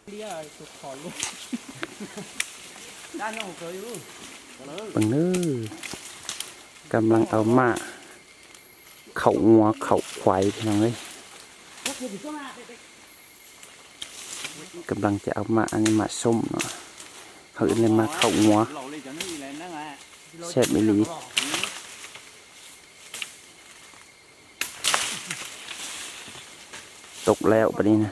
Phooj ywg, กำลัง au maj khaum ua khaum khuaiv no. กำลังจะเอามา อันนี้ มาส้มเนาะ เขาเรียกมา khaum ua, seb ib li. Tau lawm pab ni na.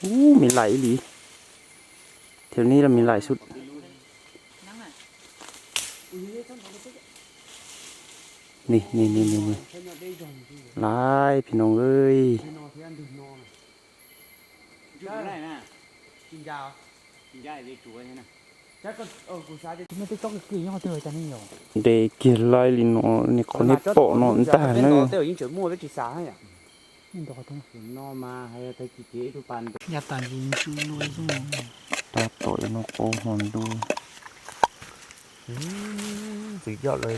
Ub, me laim ib li. Thiab ni los me laim xwb. Ni ni ni ni ni. Laib phim no. Nres kiag laib li no, nws qhov nej pom no ntag na. Tab tom no qab hmo ntuj. Txwv yoj lawm.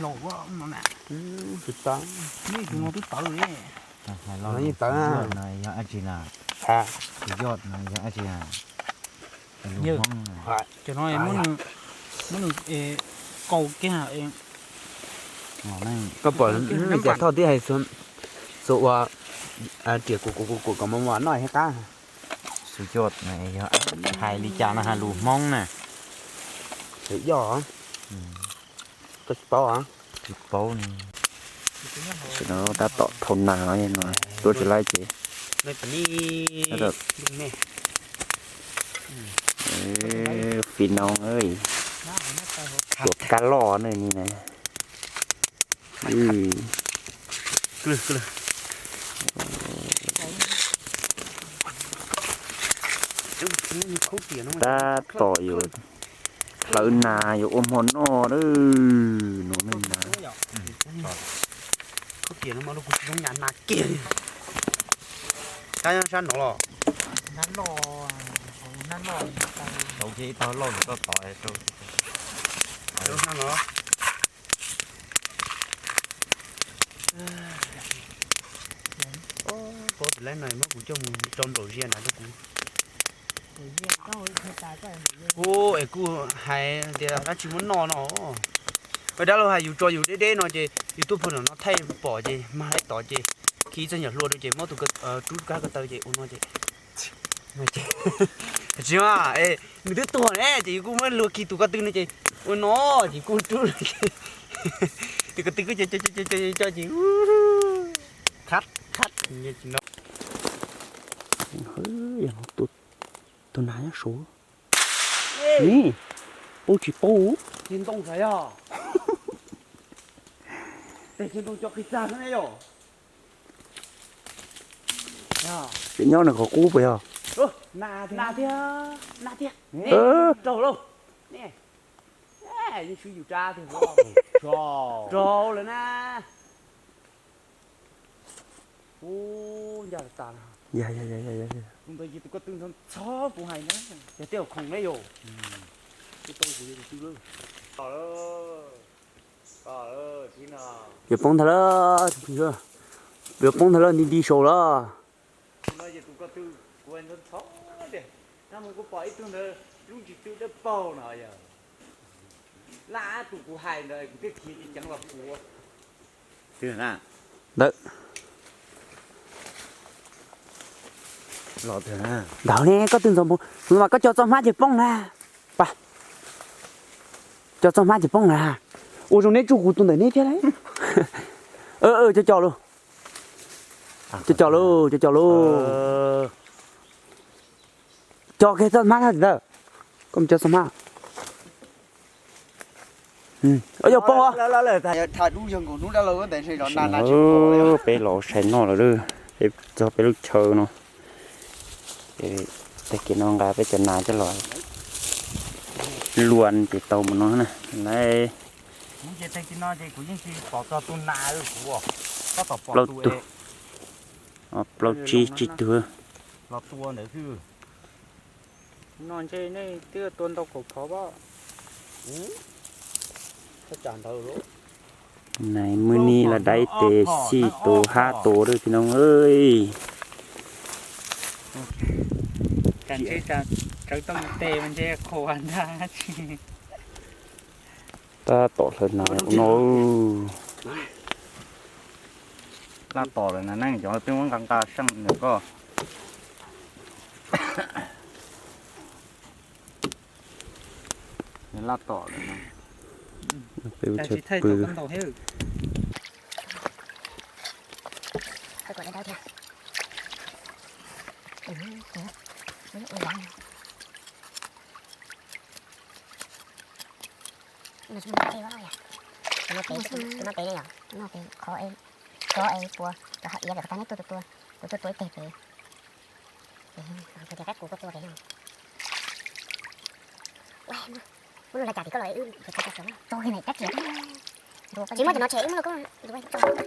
Los no na. Twb tawv. Nej tus no twb tawv li. Yeej tawv na. Yog dab tsi na? Tus yoj no yog dab tsi na? Cov no muab nws, muab nws kaus kiag. Koj pom li cas thoj tib hais xwb ua riam kuv kuv kuv kuv kom mos mos noj thiab qab. Tus yoj no yog hais li cas no ha lus Hmoob na? Yoj. Koj tsis paub. Tsis paub. Tam sim no tab tom thau nas no, tuaj tsis laib ces. Phim no, tuam kab loj ne ni na. Tab tom yuav hlawv nas yuav ua hmo noj lawm no ne na. Sab no los. Pob tw lab no muab kuv coj mus rau nraum zia na kuv. Kuv es kuj hais tias dab tsi muab noj no. Ua dab laug hais yus tso yus deb deb no ces yus tuaj pw nram no thaij pom ces mag laib tod ces khi txoj nyuam hlua rau ces muab tus rub kab ko taw ces ua no ces. Tsis mas, nws twb tuag ne ces yus kuj muab luag khi tus ko tw no ces ua no ces kuj rub, tus ko tw kuj co co co co ces khab khab. Tus nas nyob saud. Paub tsis paub? Ntoo xav yog. Tes ntoo co qis txag xwb ne yom. Tseem nyob nws qhov qub puas yog? Nas tiag, nas tiag. Raug lauj. Yeej swb yus rab tiag. Raug lawm na. Ub, ncaj tas. Tus ntawd ces tus ko tw ntxhov ntxhov kuv hais na, yog tej zaum khoom ne yom. Yuav poob ntag lauj, yuav poob ntag lauj, nti nti saud los. Laj tus kuv hais ntawd kuv thiaj khiav ceev ceev los puav. Ntawd. Ntawd ne, koj twb ntxov mus mas koj co txoj hmab ces poob na. Pas, co txoj hmab ces poob na. Ua zoo neb tsuj kuv tus ntawm neb thiab lauj. Co co lauj, co co lauj, co co lauj. Co kiag txoj hmab tag ntawd, koj mus co txoj hmab. Yog poob os. Peb los sai noj lawm, peb txog peb lub chaw no. Tag kis no nqa peb cov nas coj los luaj ces tau mus no na. Plaub tug. Plaub tsib tsib tug. Los tua ntawd xwb. No ntshe nej twb tua ntau kaum phov pab. Nais, muaj ni los dai tes xij tus hab tus lawm tib no. Tsam ntshe tsawv tau yus tes mas ntshe qhuav ntag tsis. Tab tom hlawv na no. Laj tom lawm na, neej cov twb muab nqa nqa seej ntawm koj. Laj tom lawm na. Peb chaw pw. Tus no pem ne yom, tus no pem qhov, qhov es puas cov hav iav pem qhov tag neb tuaj tua tua, kuv tuaj tua ib teg pem. Ces tias kab kuv koj tua pem no. Muab lub laj cas tim koj los wb tso tso tso. Tsis muaj cov no tshem wb muab los koj.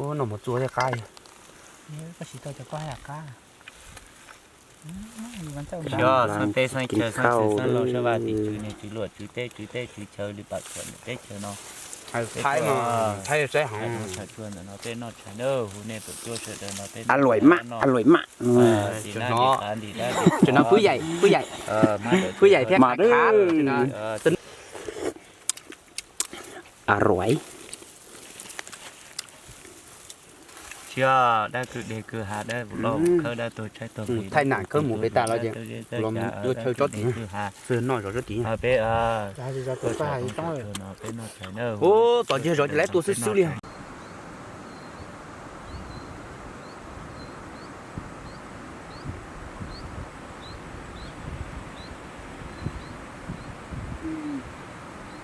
Ub, noj mov txua thiaj qab. Koj siv tau cov koj haj yam qab. Xyov xeeb teb xeeb chaw xeeb xwm xeeb laus sab vaj tim tswv niam tswv luam tswv teb tswv teb tswv chaw li pam khuam ntawm teb chaw no. Thaib mas, Thaib saib hov. Tshaj tshua ntawm no peb noj tshais na, hu nej tawm tuaj sawv daws no peb a luam mam, a luam mam. Tim no pwb yaim, pwb yaim, pwb yaim thiab mas khav. A ruam. Tsis dab kwj deg kwj ha dab vus loj khawb dab tuag tshaib tuag nqhis. Thaij nam khawb mus pem tas los ces los ua chaw tsob tid, noj zov tsob tid. Peb ub, tom ntsiag zov ces lawv tua xwb xwb li.